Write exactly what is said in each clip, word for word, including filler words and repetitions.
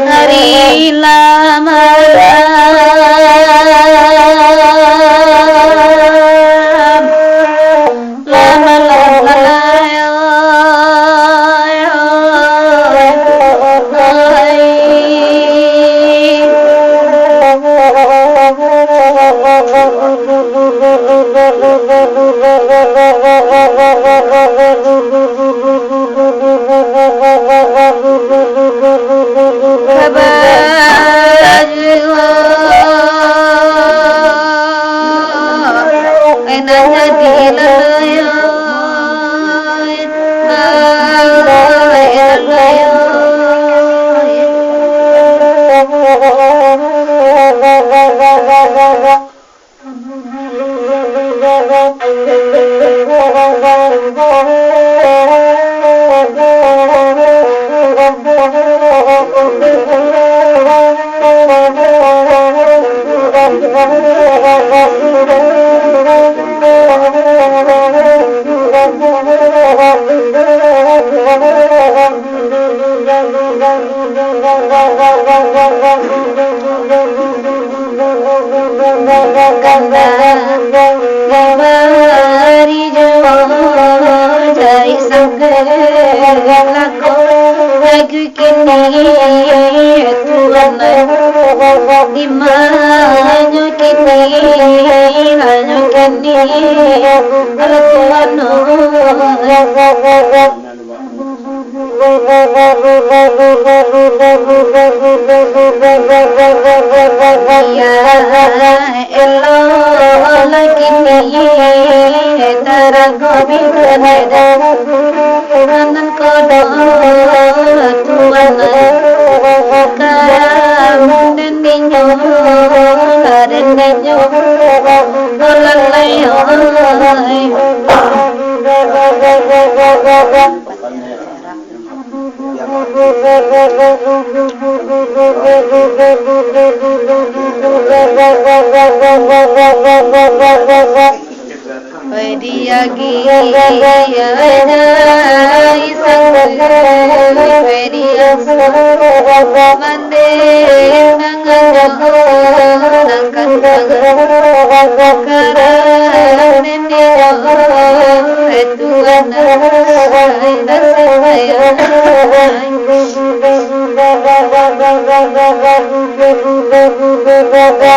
Hari lah malam, lah malam, lah malam. Kanda mari jo jari sangka lako, lagu kini tuan lai, di manyo kini, manyo kini, alah tuan no. Iya, elok lagi ni, tarago bintang, anan kodo tuan, karam den dinyo, den dinyo, olah lai, oi.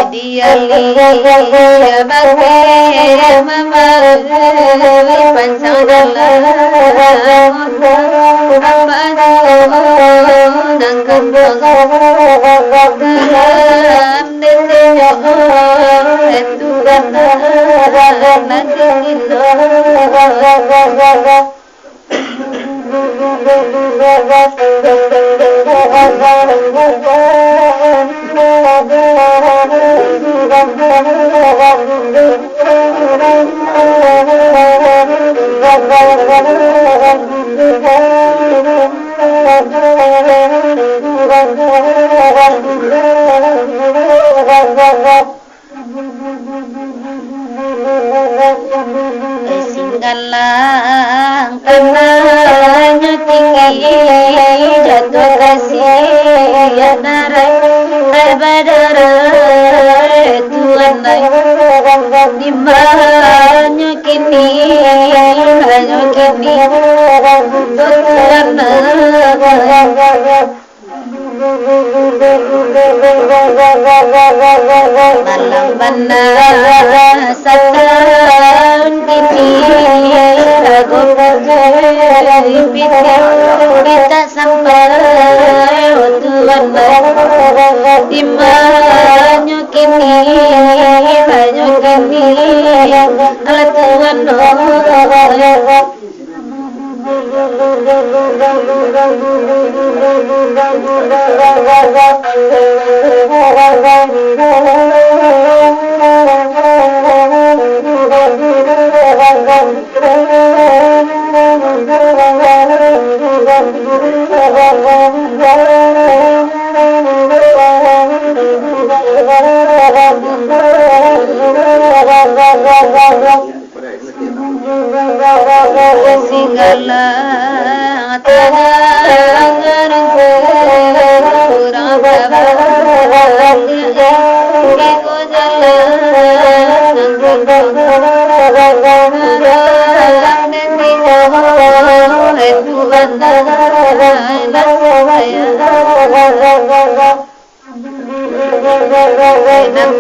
Dialia bakeh mamarawi pancang dalam, ambajo nan kanduang dalam dirinya, itu bana nan diindak. Singgalang tananyo tinggi, jatuah ka siang darai, ai badarah tuan ai. Di manyo kini, manyo kini, tuan ai. Malang bana satahun kini, lagu dari piti, kita sampai, oh Tuhan, di manyo kini, manyo kini, alah Tuhan, oh. Singgalang tanah urang babangga, iko jalan nan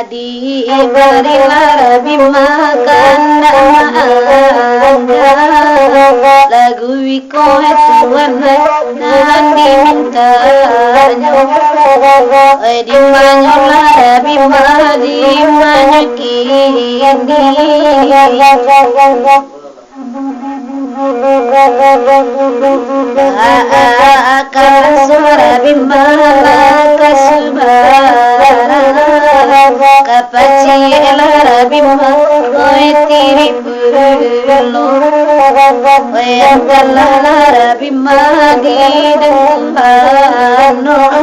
Tadi marilah Rabbi makan, ndak maanja. Lagu iko, eh, Tuhan, eh, nan dimintanyo. Eh, dimanyolah Rabbi ma-, dimanyo kini. Akan suara bimbang ka subara, ka paciek lah bimbang, oi, tiri pulo, oi, angkanlah bimbang di dengkuan, oi.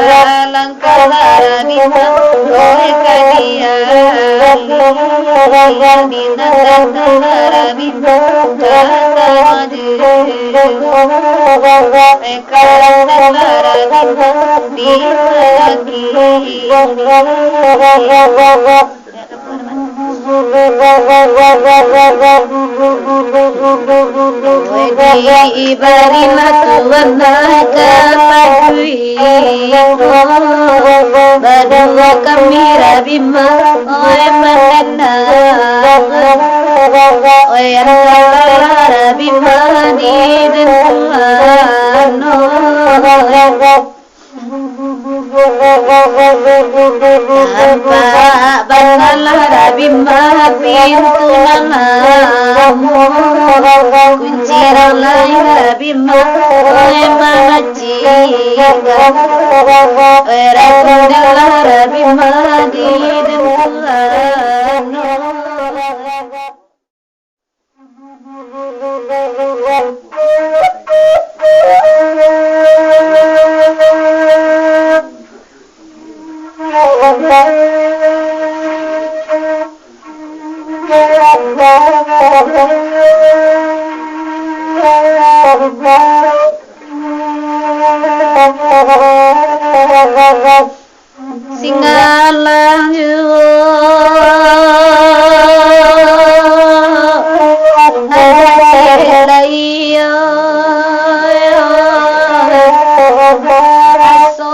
Babalangkahlah Rabi mah, oi ka diali, dinandanlah Rabi mah, ka tamajemuah. Oi ka randanglah Rabi mah, di laki. Di ibari mah Tuhan ka paduiko, badoa kami Rabi mah, oi mananang. Oi antalah Rabi mah di den Tuhan, oi. Tampak banalah Rabi mah pintu nan lamo, kunci nan lain Rabi mah oi mangacikan, oi randanglah Rabi mah di den Tuhan. Singgalang juo ado sirih lai yo, raso.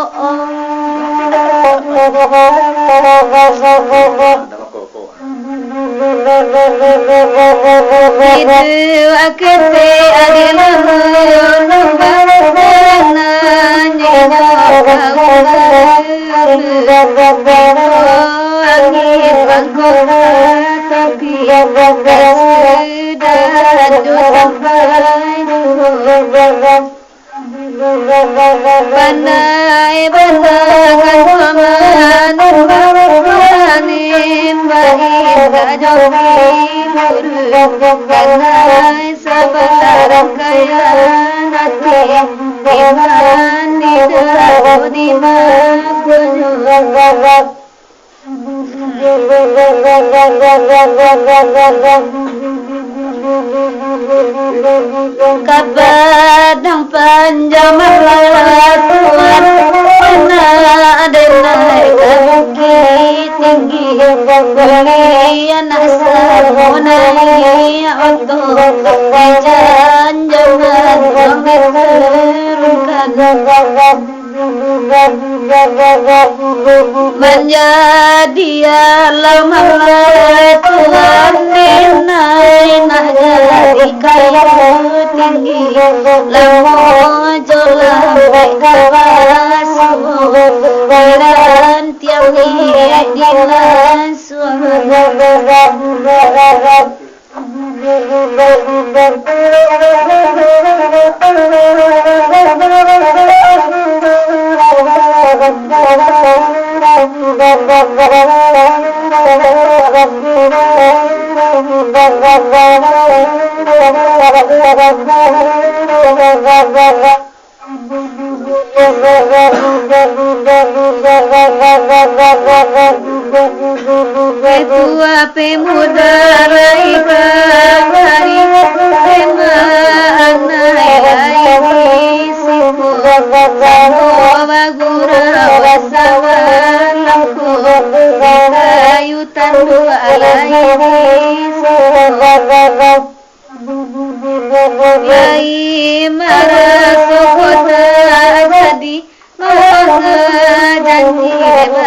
Itu akete adilah nunun bana, nyenyo kaula. Angin mangko tapi sudah tu sampai. Pandai bana ka Tuhan, panin bain ka joki guru. Pandai sabarang kaya nanti, iman di dalam di mangkonyo. Ka padang panjang malah Tuhan, anak denai ka Bukittinggi, bali anak samo naiak oto, di janjaman langik turunkan. Manjadi alam Allah Tuhan, denai nak jadi kayu tinggi. Lamo jo lambek ka basuo, di rantiang niaik di nan suo. Ketua pemuda lai kamari, ema anai lai di siko, samo bagurau sabalangko, kayu tanduak lai di siko. Lai maraso kota jadi, manga janji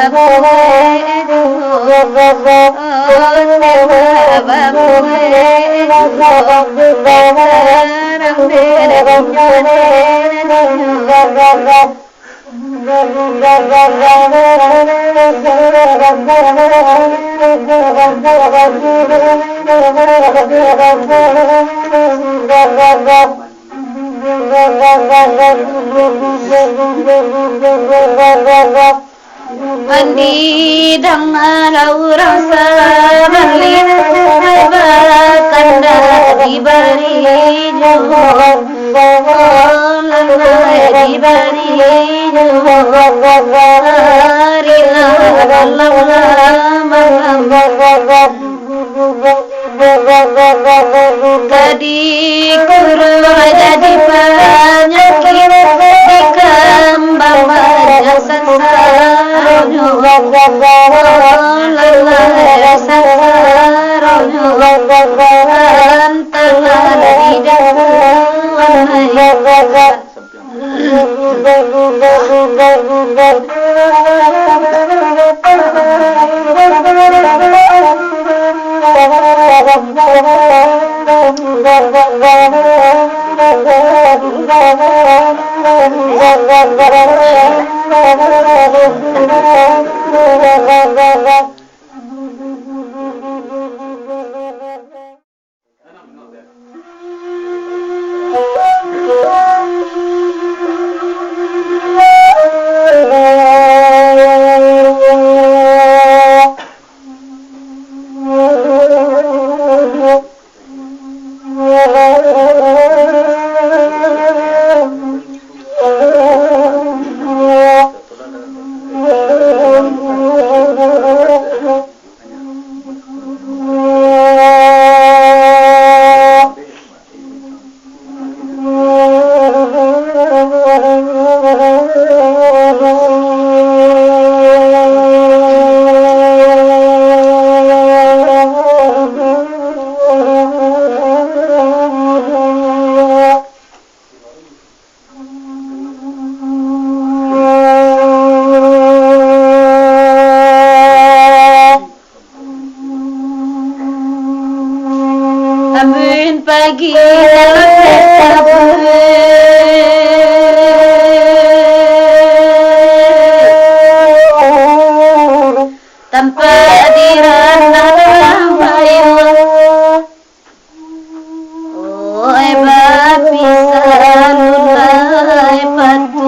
babuwek juo, onde babuwek juo, barang dek inyo dek inyo. Andi dang alah urang sabali, bakanda dibari juo. Lah Dibari nyo, marilah malam-malam. Ka dikurung jadi panyakik, dikambang banyak sansaronyo. Lelah sansaronyo, antahlah di dalam. Ambun pagi dalam kabun, tampak di ranah dalam bayuang. Oih bapisah alun lai patuik,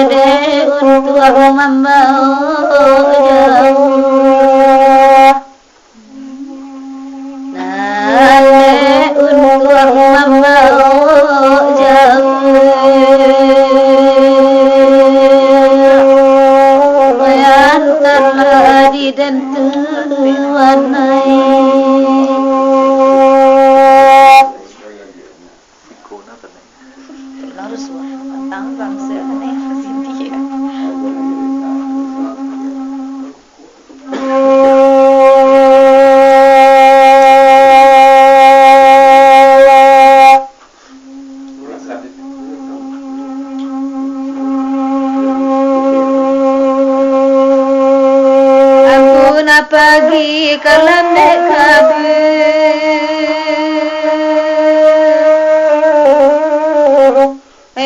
dek untuak mambao jauah. Nan dek untuak mambao jauah, antarlah di den tuan ai. Aku nan pagi ka lambek kabun,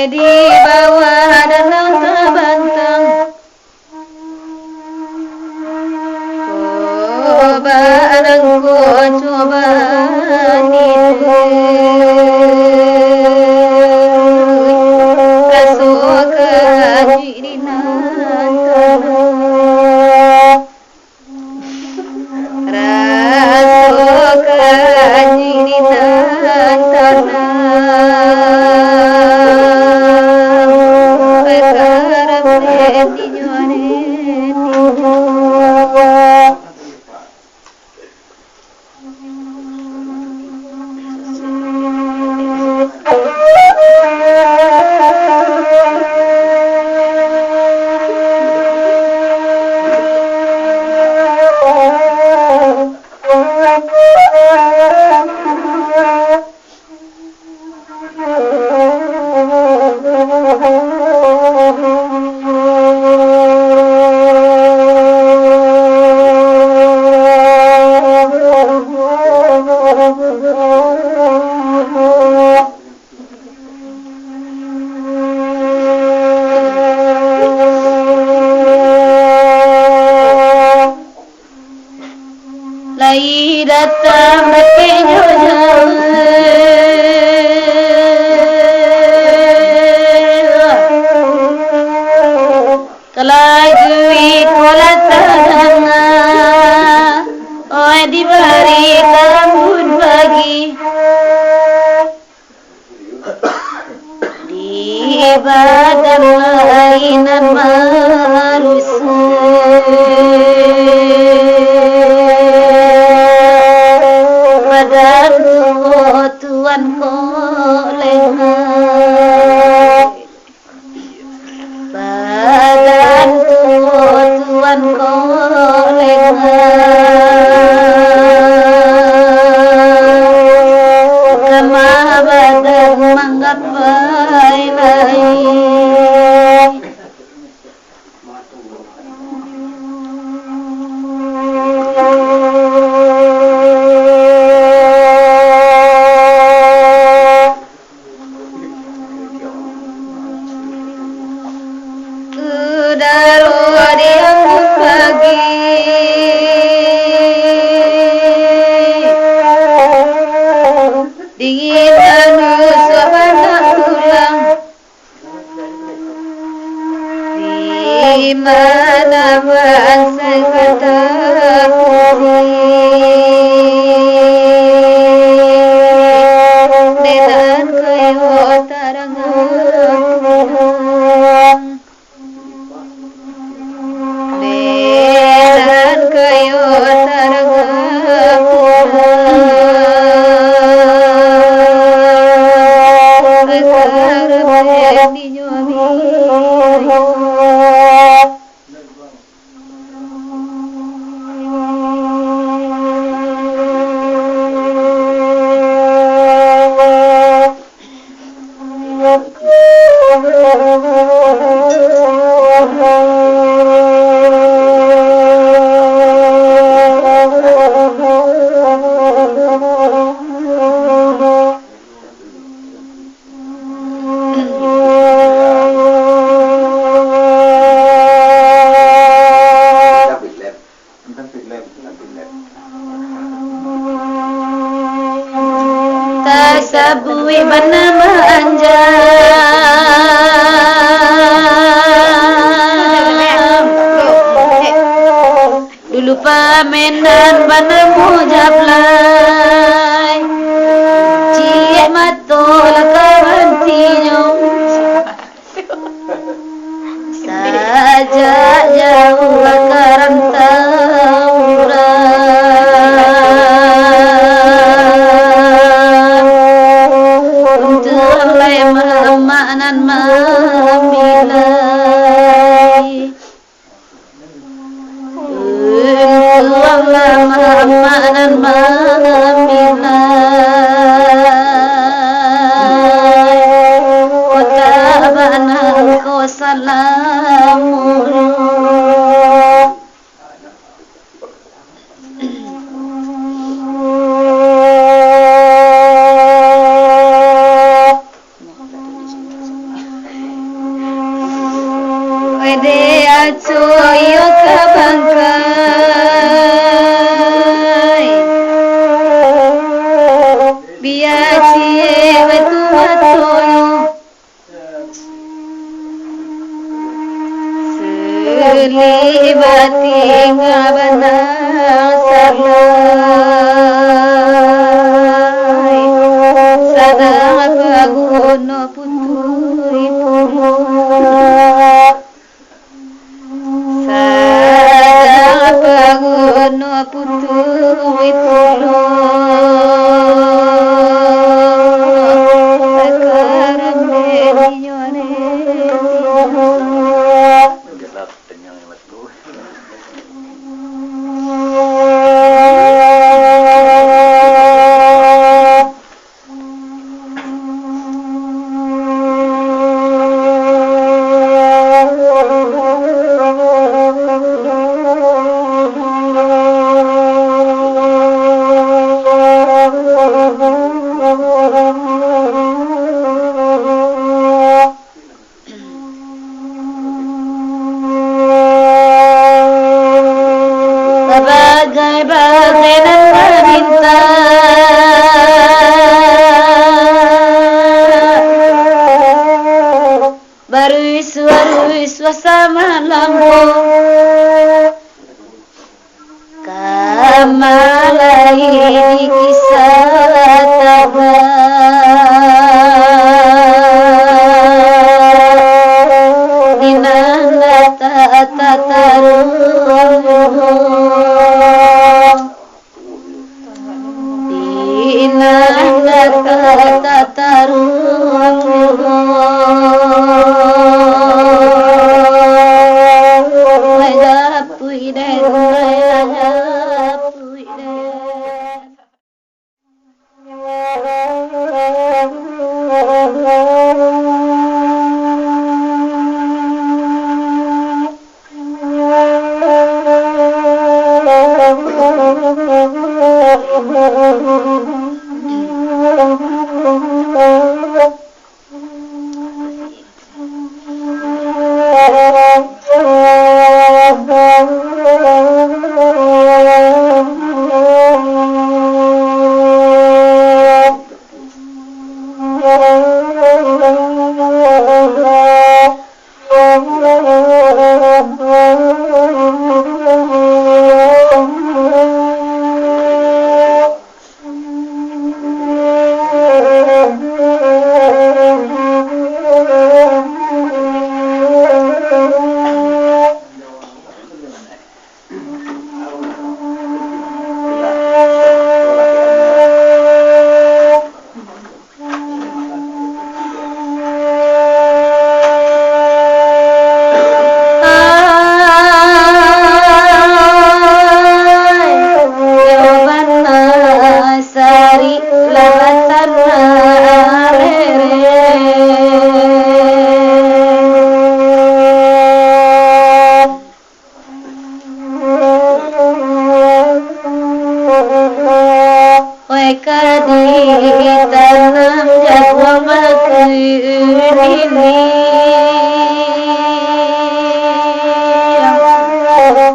di bawah danau tabantang. Coba nangko, coba nitu, raso kaji di nan tanah. Raso kaji di nan tanah. Karam dek inyo dek inyo. Lai datang dakek jo jauah, ka lagu iko lah tadanga, oih dibari ka ambun pagi. Ibadah lainan marusuh, badan tuo tuan ko lengah. Badan tuo tuan ko lengah. Kama badan manggapai lai. Udaro diangun pagi, dingin anu sabana tulang. Di mana bansa kata kuri, nenan kayo tarang tulang. Nenan kayo tarang tulang. Karapek ninyo. Tasabuik banamo Anjam. Dulu pamenan banamo Jablay. Ciek mato lah ka bantinyo. Sajak jauah ka rantau urang, untuang lai mamak nan mamilai. Untuang lah mamak nan mamilai, kota bana ko salamonyo. Wede aco iyo ka bangkai, bia ciek baitu matonyo. Silih batingga banang sadai, sadang paguno putuih pulo. Sadang paguno putuih pulo, takarambek ninyo. Babagai-bagai nan bamintak, barusuah-rusuah samalam ko. Kama lai dikisa tagai,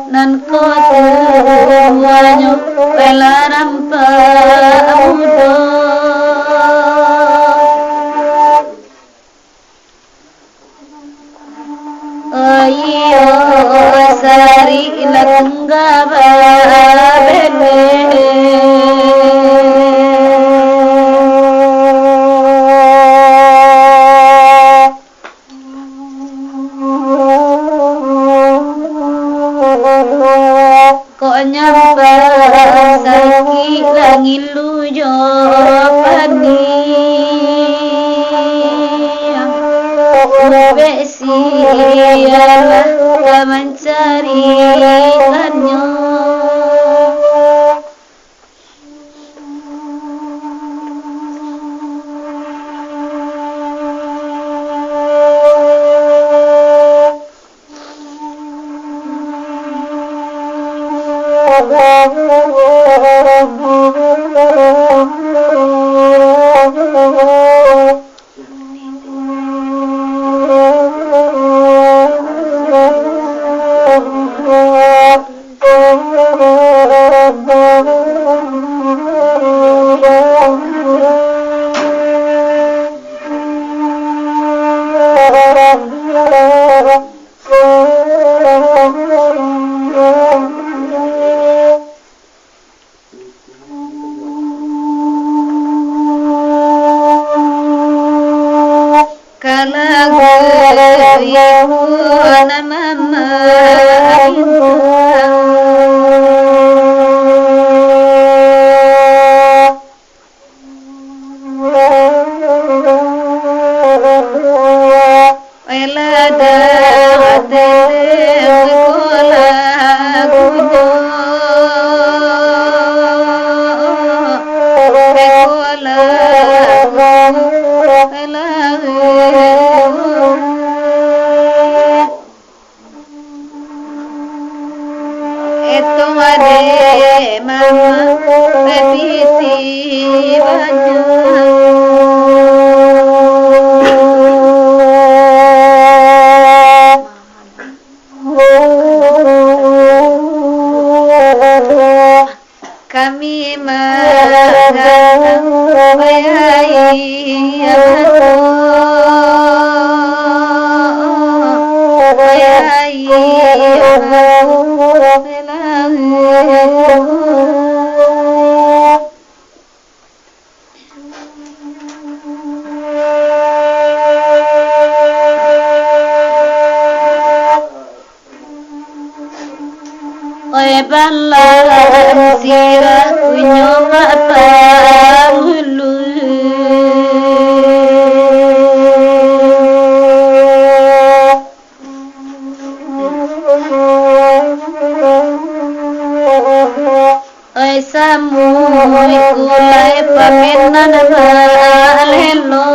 Nan kotuanyo, wela rampak mudo. Iyo, sari lah tungga babeleh. Kok nyampang sakik lah ngilu jo paniang. Ubek sialah ka mancarikannyo. Kalagu iku nan mamainta. Wela dang ati ko lagunyo, ko lagunyo, wela. Etung ade mama, pepiti banyak. Kami mangatang, wayai Abah, wayai Abah. Oi balam sirah kunyo mak pangulu. Oi samuik kulai pamenan balelo.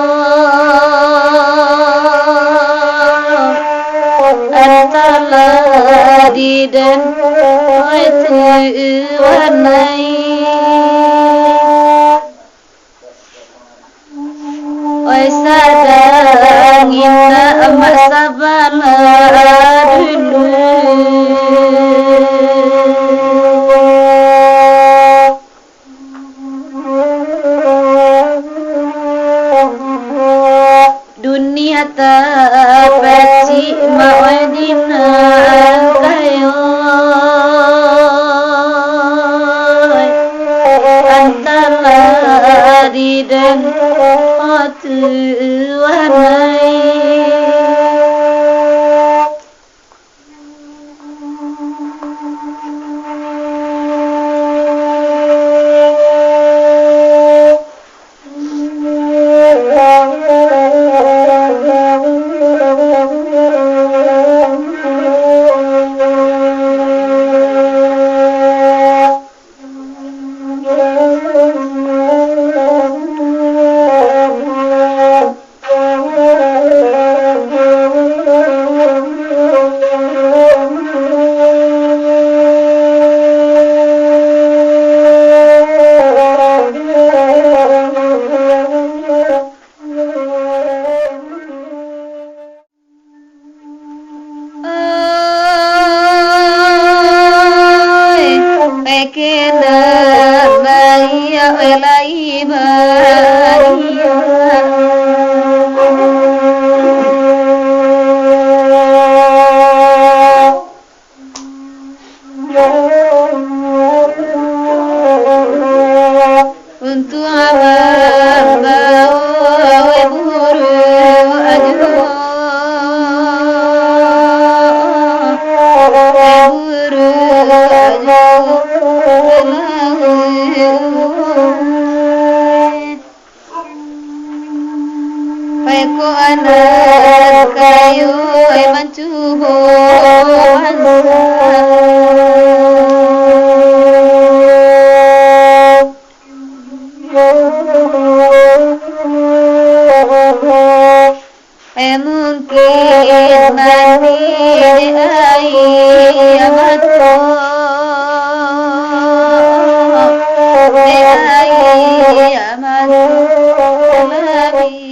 Antala di den, oi tuanai. Oi sadang indak mak sabalah dulu. Dunia tapacik mak oi di nan kayo. Antala di den, oi tuanai. mancubo bansa. Eh, mungkin mandi dek aia mato, dek aia mato, labi.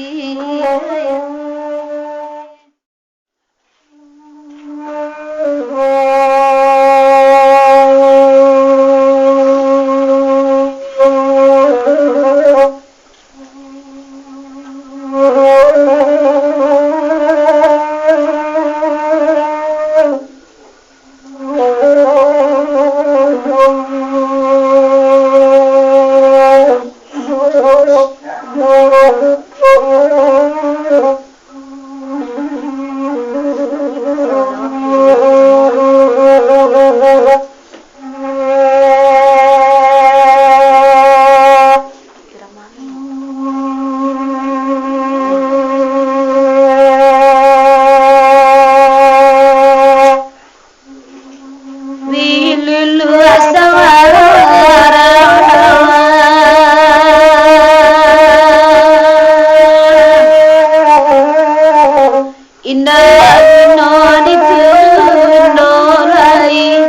Diluluah sawara, indak guno ditundo lai.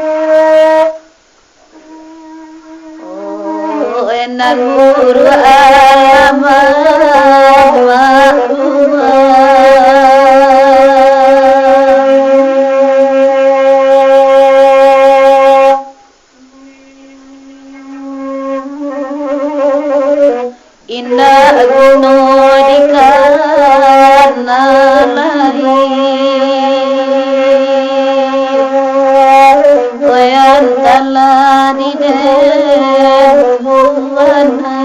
Oh, enak guru alamat maklumah. Indak guno dikana lai, koyan talah di den buanai.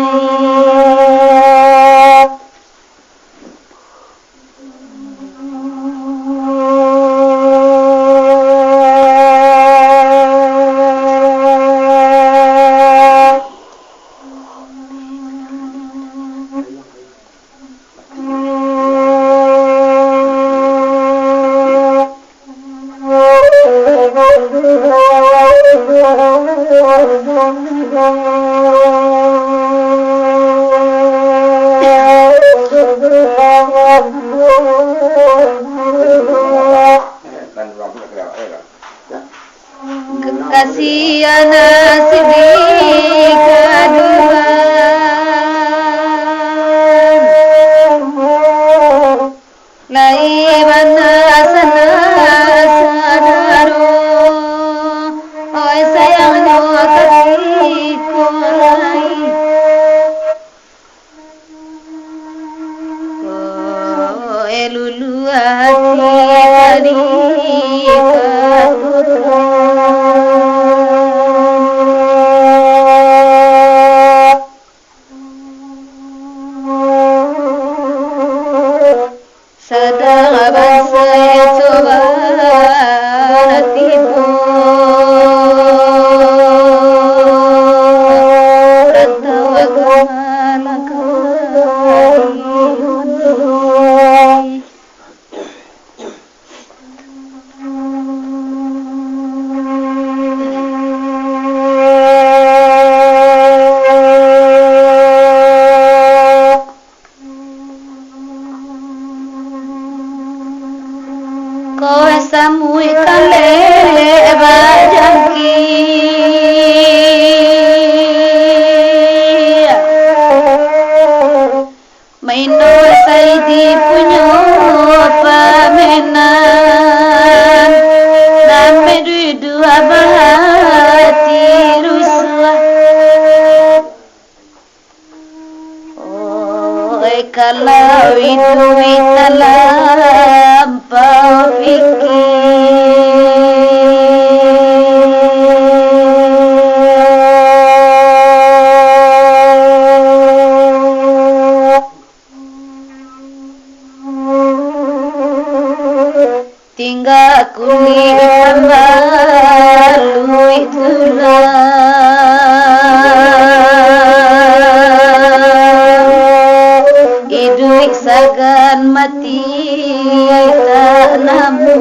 Kasian sidik kaduan. Lai bana sanak sadaro, oi sayangnyo kasih ko lai. Oi lulu ati ka dikatukan. Sadang bansa coba tibo, rantau agama langkah. Ko samuik kalek bajangki. Maino Saidi punyo pamenan, nan baduduak bahati rusuah. Oi, kalau iduik talampau pikir. Tingga kulik tambaluik tulang, iduik sagan mati tak namuah.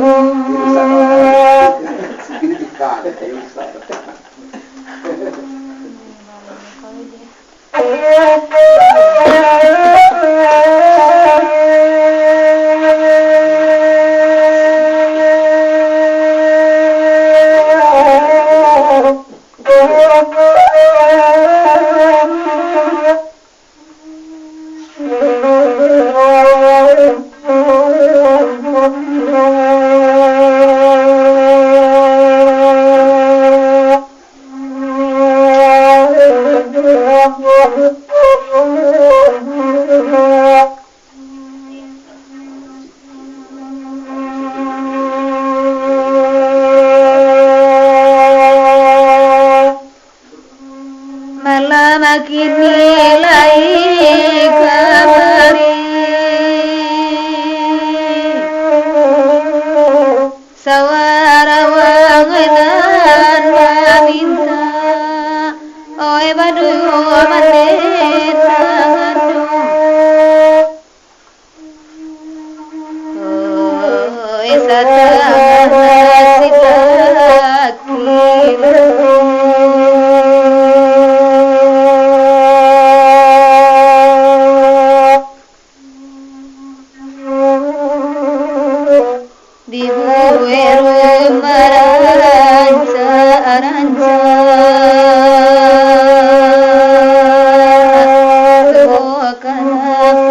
Malam kini lai kamari, sawara wang nan maminta, oi baduo mandeh tangan dong. Oi, satangah nasib takdir. Dibuek rumah rancak-rancak, bukan apa.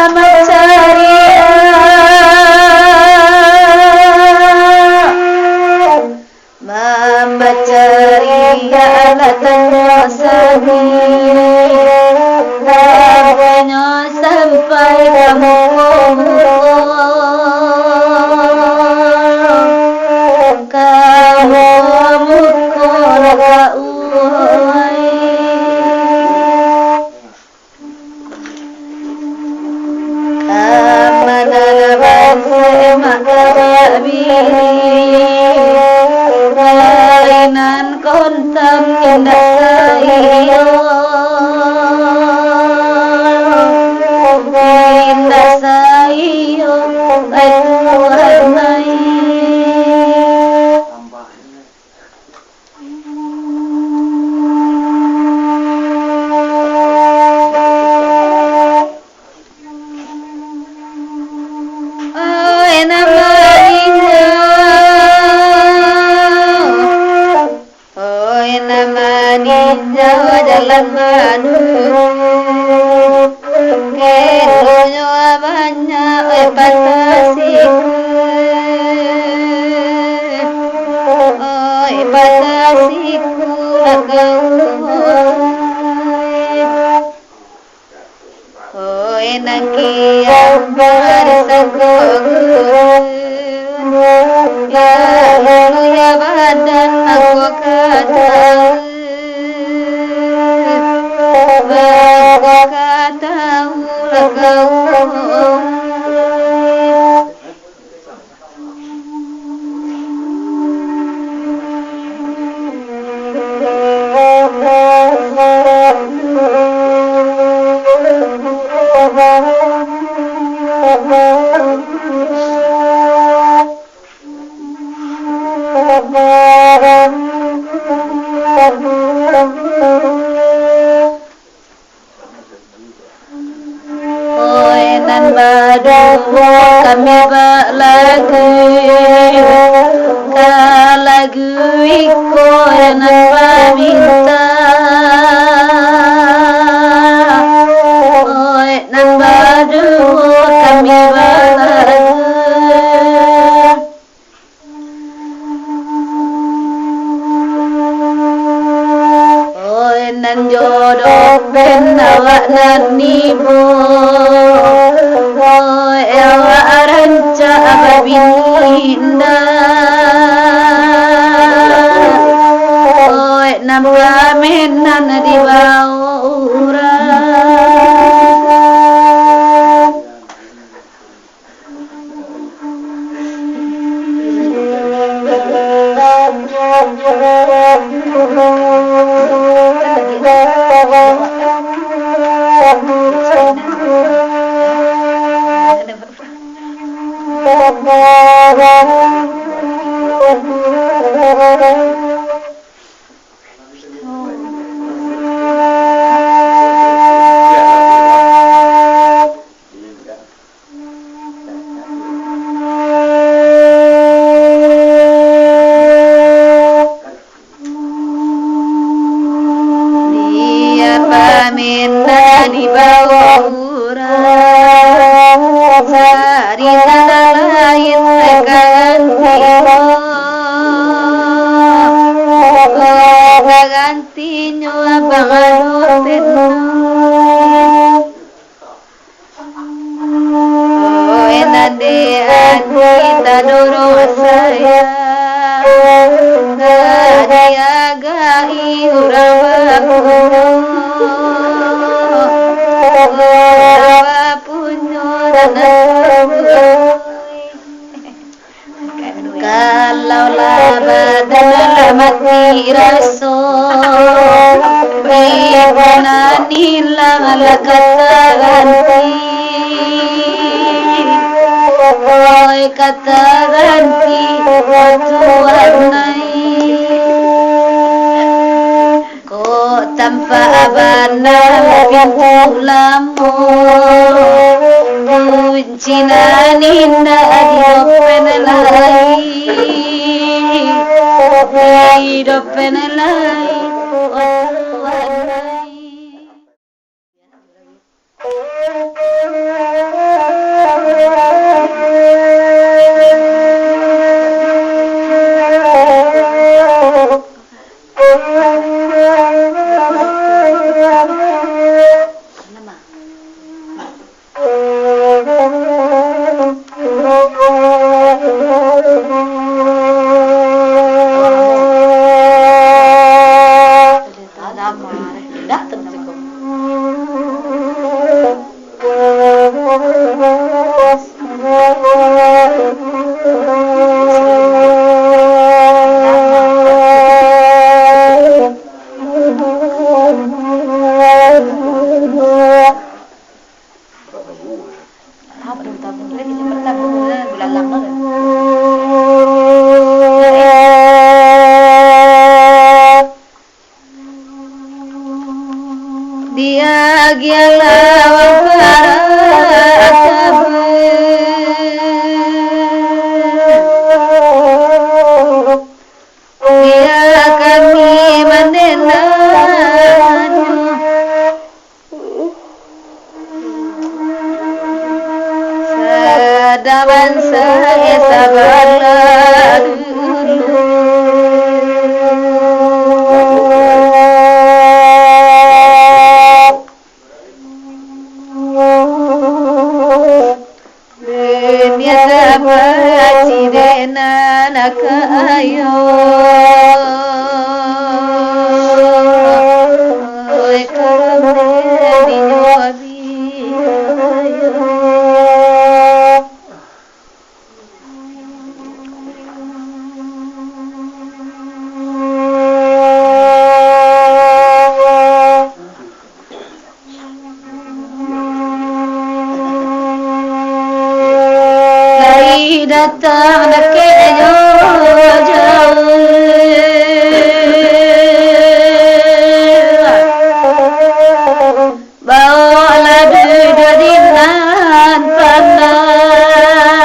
Mamacaria, mamacaria, lah tanyo sadih, tabanyo sampai ka muko-muko, ka muko-muko lah ka uwai. Amanan banse maka babini, kainan kontang indak saiyo, indak saiyo, ai Tuhan ai. Oi, nan maninjau, oi, nan maninjau jalan manuju. Kironyo banyak, oi, patah siku, oi, patah siku lah ka uwai. Oi, nan kian bari sago guru, ya, ya, ya, badan mako ka tau. Baa ka tau lah ka uwai. Kami balagu, ka lagu iko nan baminta. Oe nan baduo kami balagu. Oe nan jodoh pen awak nan ibo, oe awak rancak babini indak, oe nan pamenan dibao urang. Dia pamenan dibao urang, sarita nan lain ka gantinyo. Ka gantinyo abang ado tenang. Oe nan dek Andi tadorong sayang, ka diagai urang bapunyo. Urang bapunyo nan ado. Kalau lah badan lah mati raso, di bana nilam lah kata ganti. Oi, kata ganti, oh Tuhan ai. Kok tampak bana pintu lamo, kunci nan indak didopen lai, didopen lai, oh Tuhan ai. Tabung, tabung, lagi cepat tabung, eh, bulalang tu. Diagiah lawan parak tabung, biar kami mandenanyo. Sadang bansaik sabalah dulu. Dunia tapaci dek nan kayo, oi, karano dinyo biayo. Lai datang dakek jo jauah, baolah duduak di nan pandai.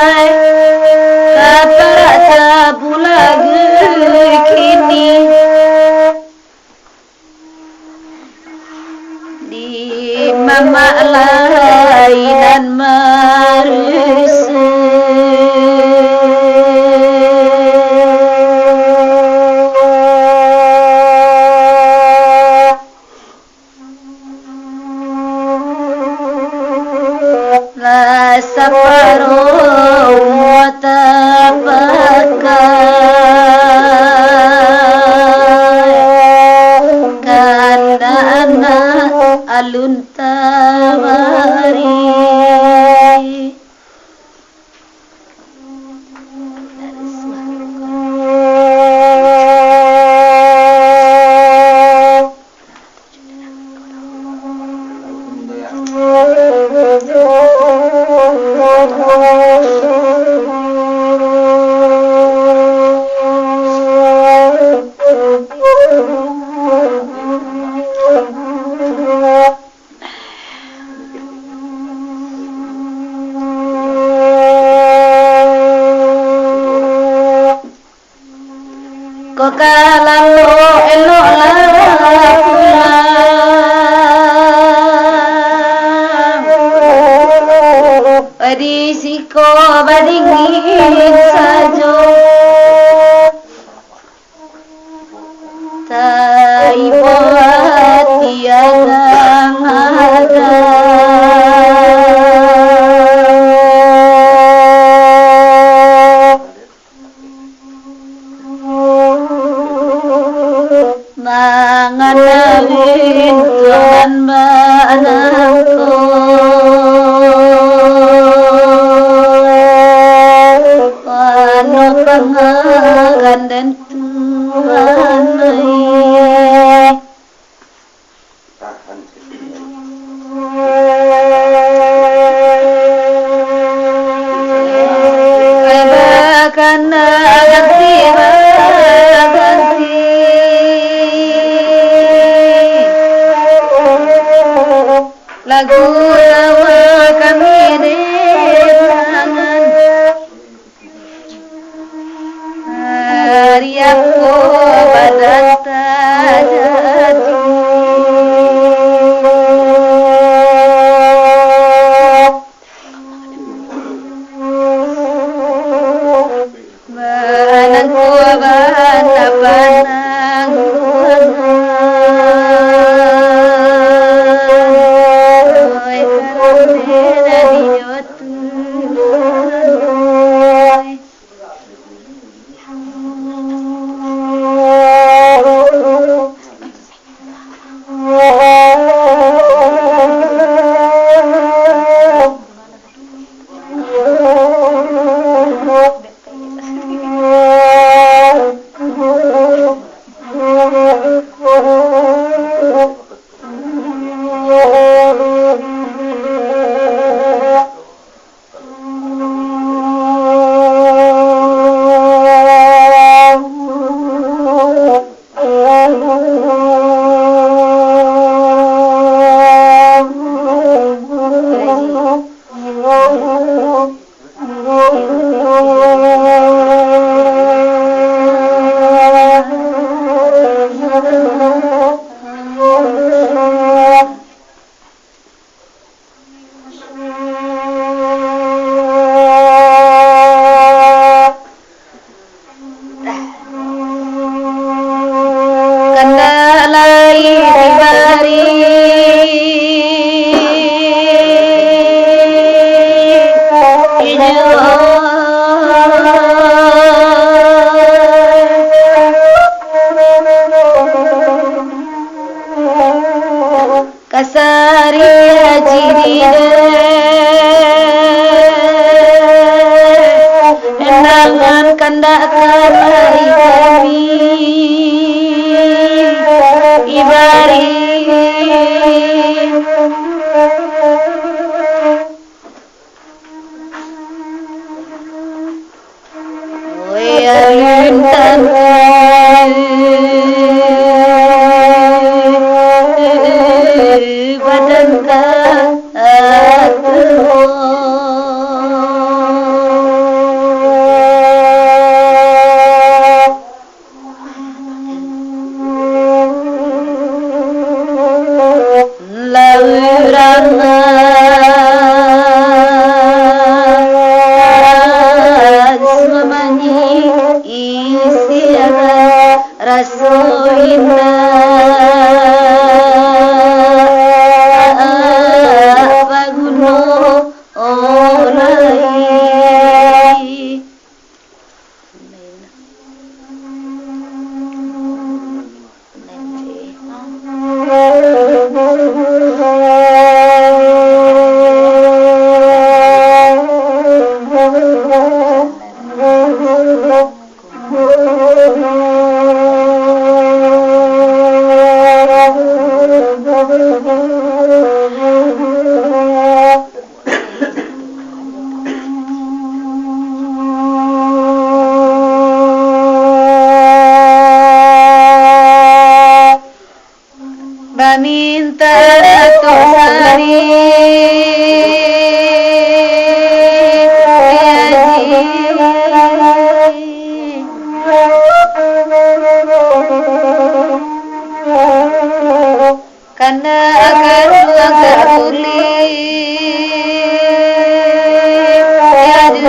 Taparomo tapakai, kandak anak alun tabari. Kok ka lalok eloklah pulang, di siko badingin sajo. Taibo ati agang-agang. Manganawin tuan banangko, pano pangakan den tuan ai. Bakana ganti baganti, lagu lama kami dendangan. Ari ako badan tajadi. Manangko bana panang. Oi, karena dia tu. Kandak lai dibari inyo. Kasari haji di dek, undangan kandak ka lai kami ibari. Oi, alun tantu badan ka atuo. Laurang suamangi Pamintaan ratuih sari, ya Haji. Kana akan mangkak kulik, ya Haji.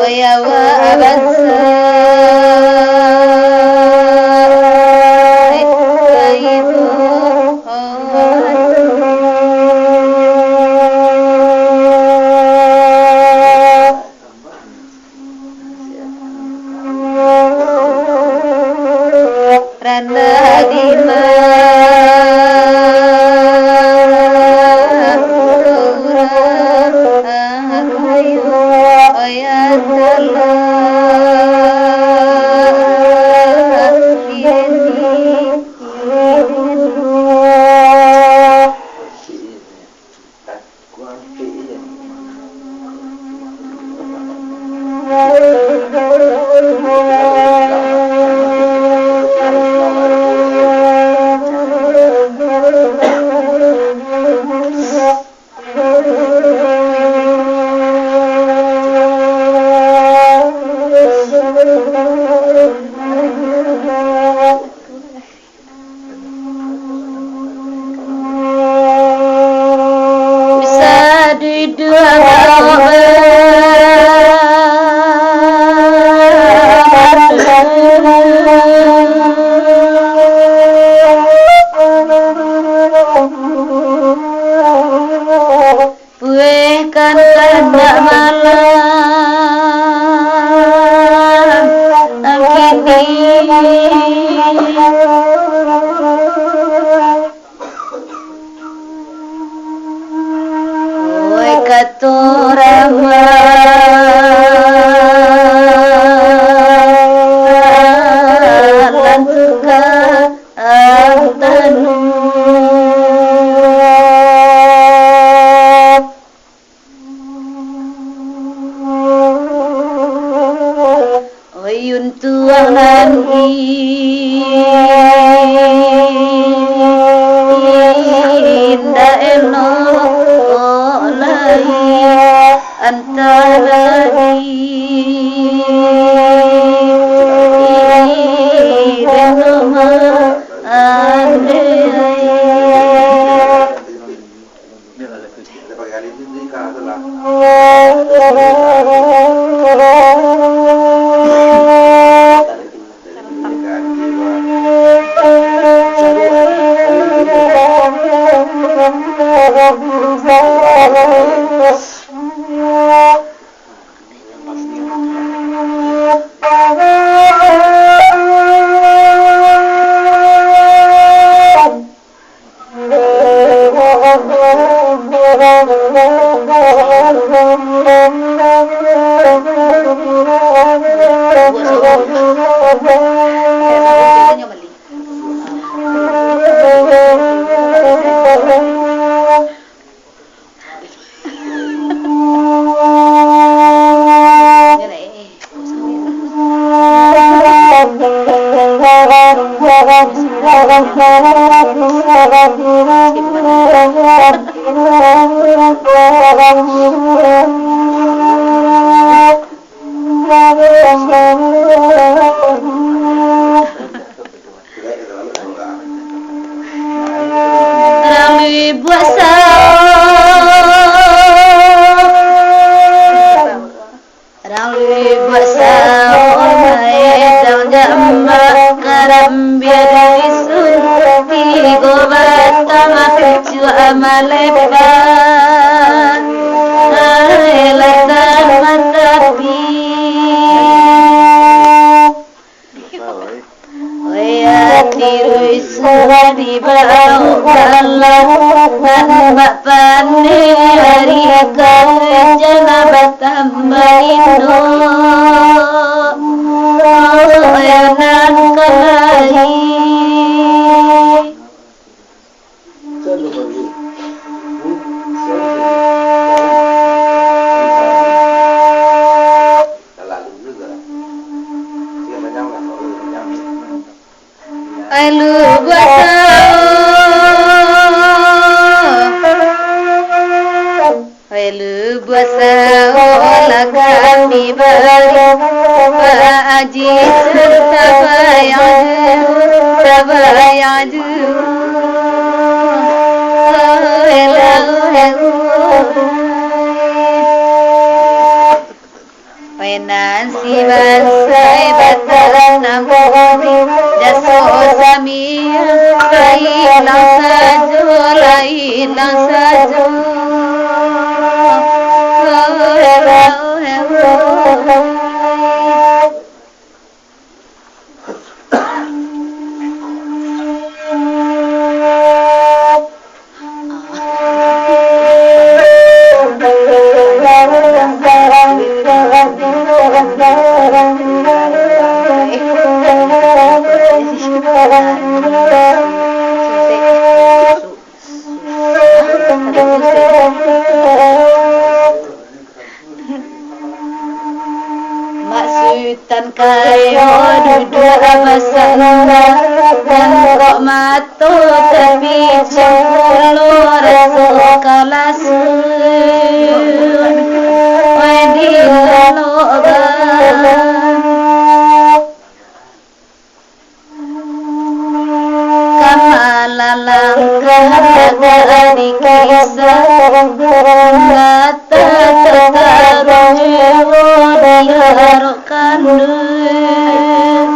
Oh, ya wa bansa, eh, ka ibu. Ranah di ma urang kayo, ya Allah, di sini. Bisa duduak baobat. Pueh kan kandak malam kini. Oi, kato ramalan tukang tanu. Oi, untuang nan indak elok lai antaro di rumah ande. Rami buat sao, rami buat sao, maedang jambak karambia dari sun, tigo batang cuak malepak, ai ladang matapi. Wayah tiruih surah di bawah galah, nan bak pandai hari kawin jana batambah indak. Wayah nan kalahi. Bayang juo, elok-elok. Wai nan si basai batanam padi, jaso samiang, lain nan sajo, lain nan sajo. Mak Sutan kayo duduak basandang, mangkok mato tapicam pulo, raso kalasun di laloban. Ka malalangkah di kisah, nyata tataruh jiwo di arok kanduang,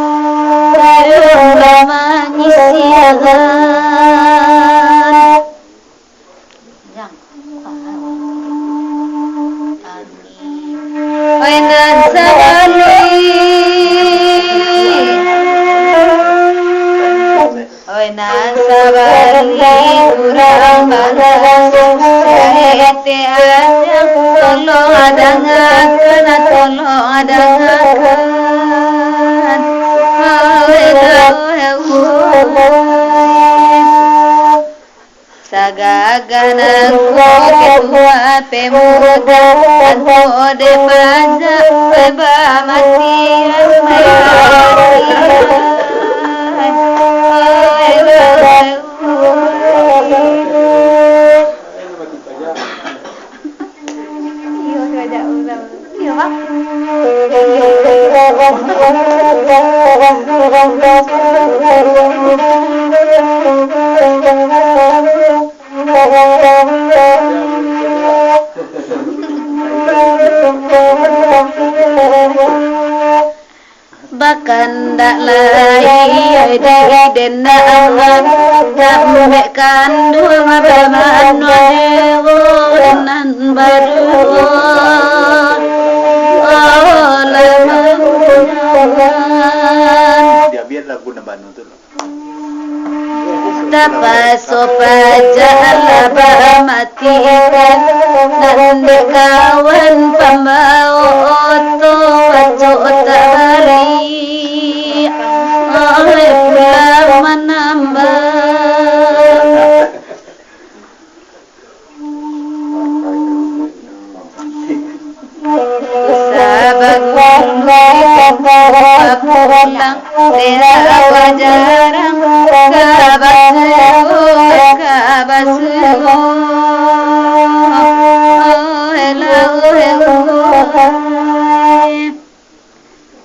manyisiakan. Oi nan sabali, oi nan sabali, urang balangsung sete aja, tolong dangakan, tolong dangakan. Oi, oi, oi. Sagagah nangko ketua pemuda, tantu dek pajak bamatian. Iyo, diajak urang. Iyo, Bang. Bakandak lai di dendangan, dek kanduang bamanuah dewa nan baduo. Oh, lah. Biar-biar lagu nan banu tu lah. Tapaso pajak lah bamatikan, nan dek kawan pambao oto, acok tak baliak, oleh pulang manambah. Sabaguang pulang, dek bajarang, ka basuo, ka basuo.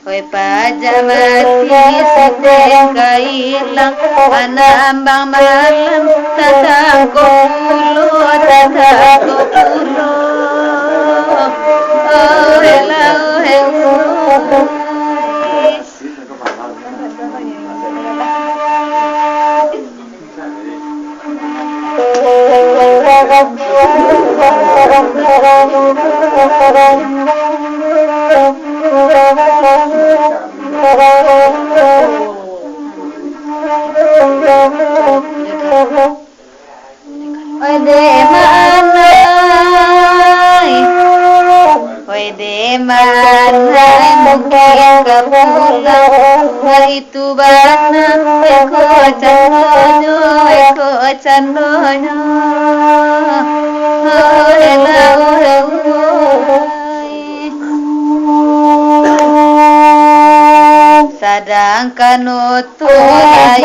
Oi, pajak mati siteng ka ilang, anambang malam tatangko pulo, tatangko pulo. Oi, lah, oi, oi. Oi dek manai, oi dek manai, mungkin ka pulang, itu bana, iko candonyo, iko candonyo. Oi lah, oi, oi. Sadangkan Tulai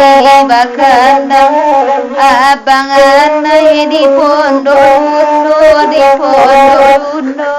bakandang, abang anai di pondok bundo, di pondok bundo.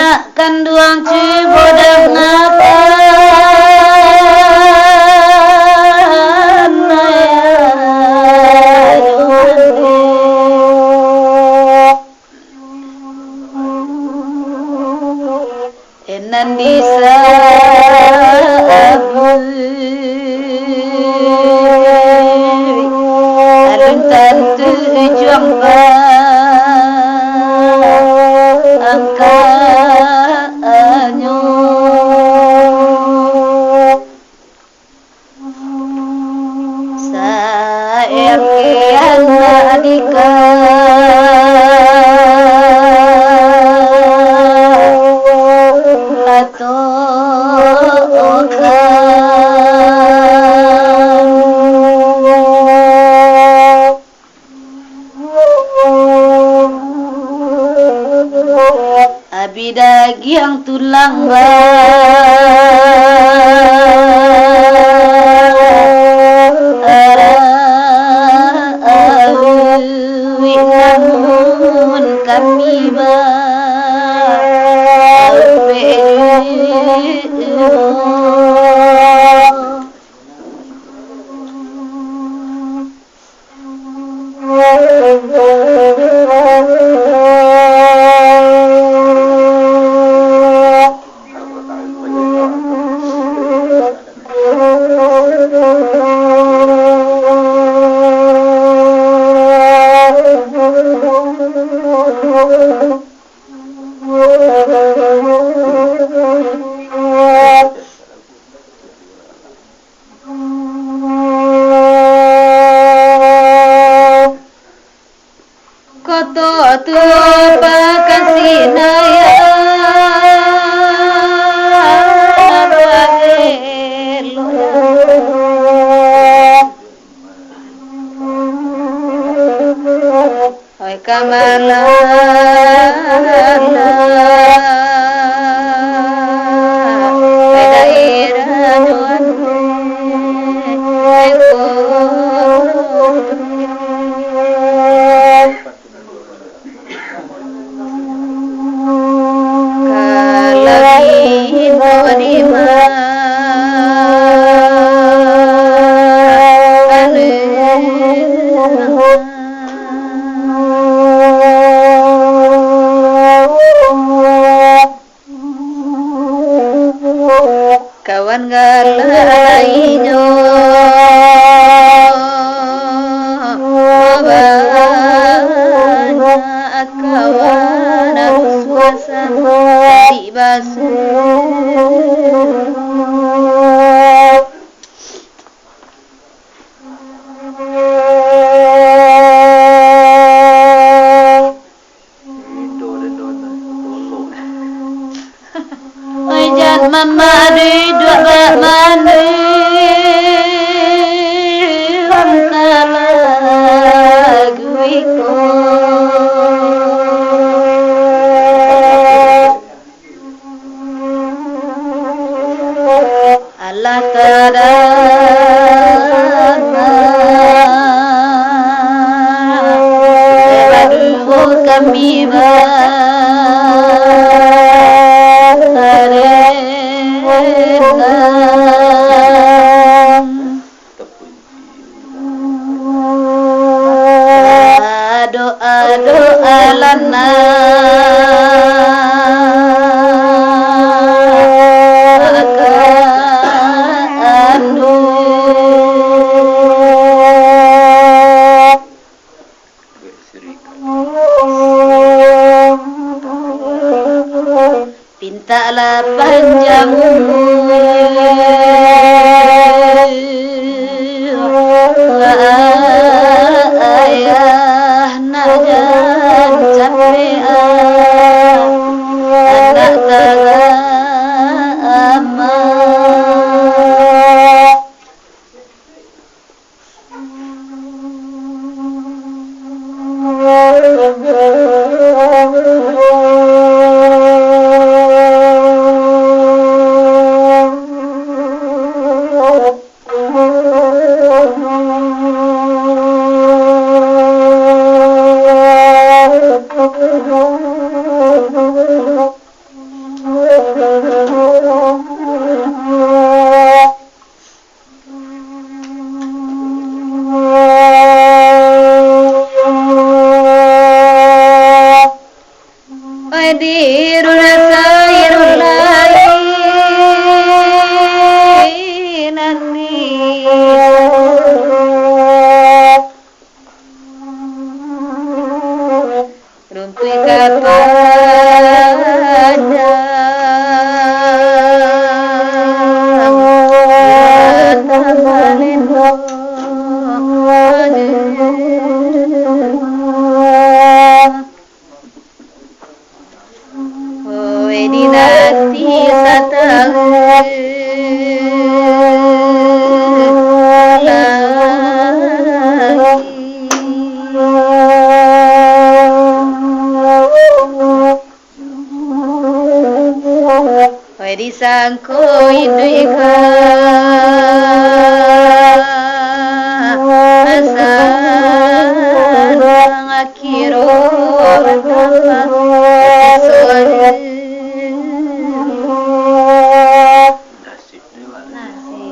Nak kanduang cubo dangakan, ayah jo mandeh. Nan di sabuik alun tantu juang paangkaanyo. Sakian anak dikalato okan. Abi dagiang tulang ba-, awi namun kami ba-, Koto tu pakasinayan, oi kamana, pai daerah Nuan, oi ko. Kalau inyo di ma-, anu. Kawan galak lainyo, banyak kawan suasana di basuh. Oi, jan mamadui duak bak mandui, lam ka lagu iko. Alah tadama, baduo kami barenang. Doa-doa lah nan akan Pintaklah panjang umur, ayah nak jan capek, anak tagama. Hadirun khairul lain nanti. Runtuih ka padang, rata malendo. Oi, dinanti satahun lagi. Oi, disangko iduik ka sanang, akhiro esok. Nasib.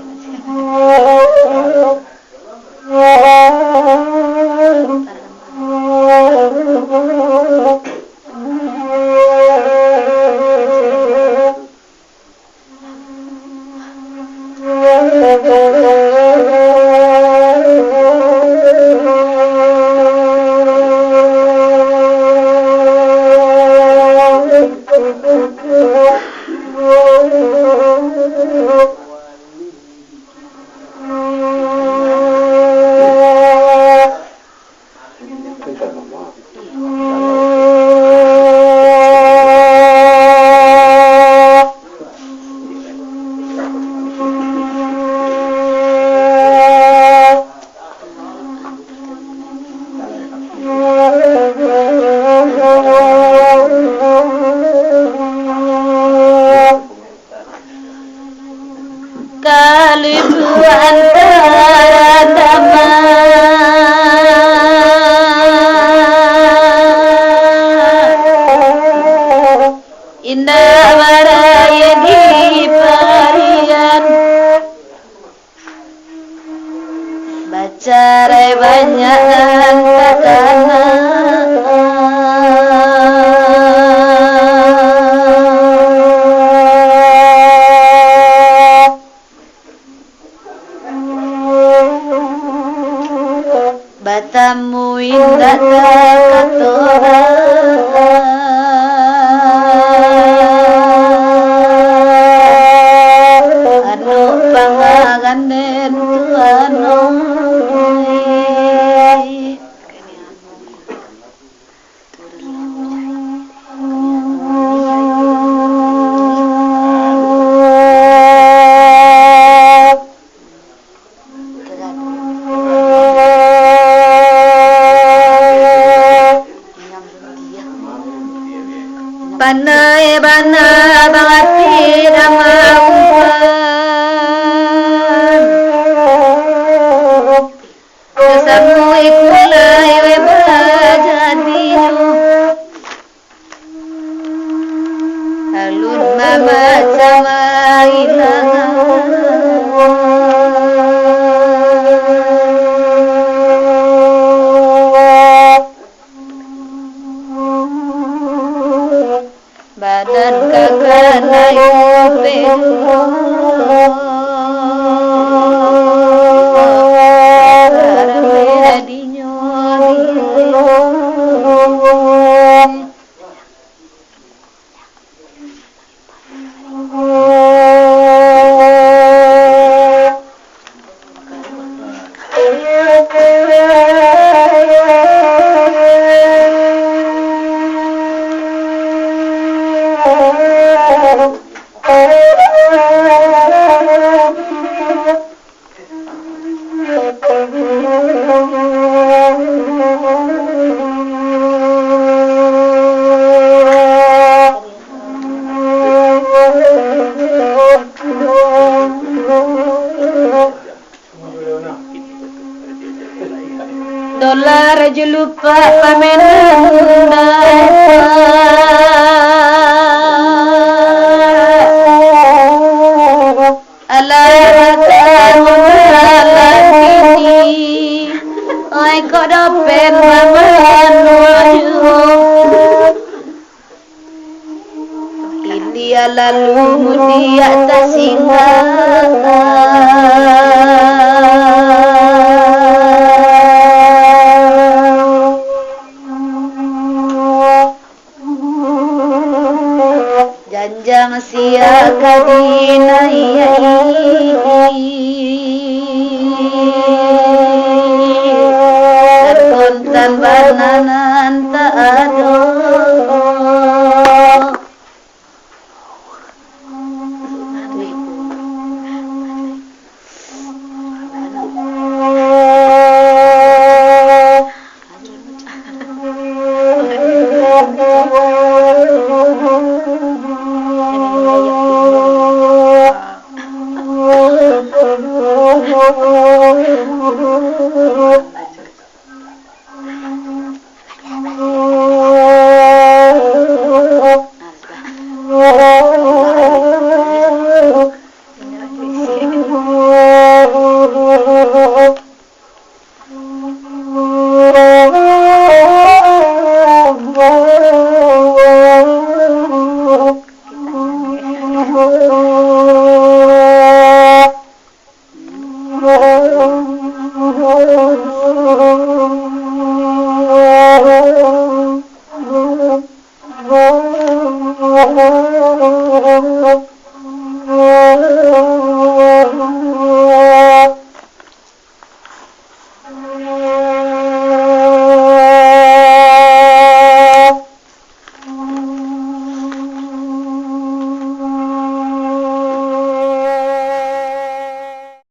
Kalbu antara taman, indak baraya diparian. Bacarai banyak nan takana. Batamu indak takato, anu pangaranen tu anu. Pandai bana barati dama umpan. Kasamu ikulai we bajadinyo. Alun mamacam ilang. Badan kakanayo peduo. Karame dinyo. Dolar julupak pamenan. Alah, rasa rumah lah kini. Oi, kok dopen mamano juo. Dia lalu mudiak tasinggah. Janjang sia ka dinaiak-i, dan kontan bana nan tak ado.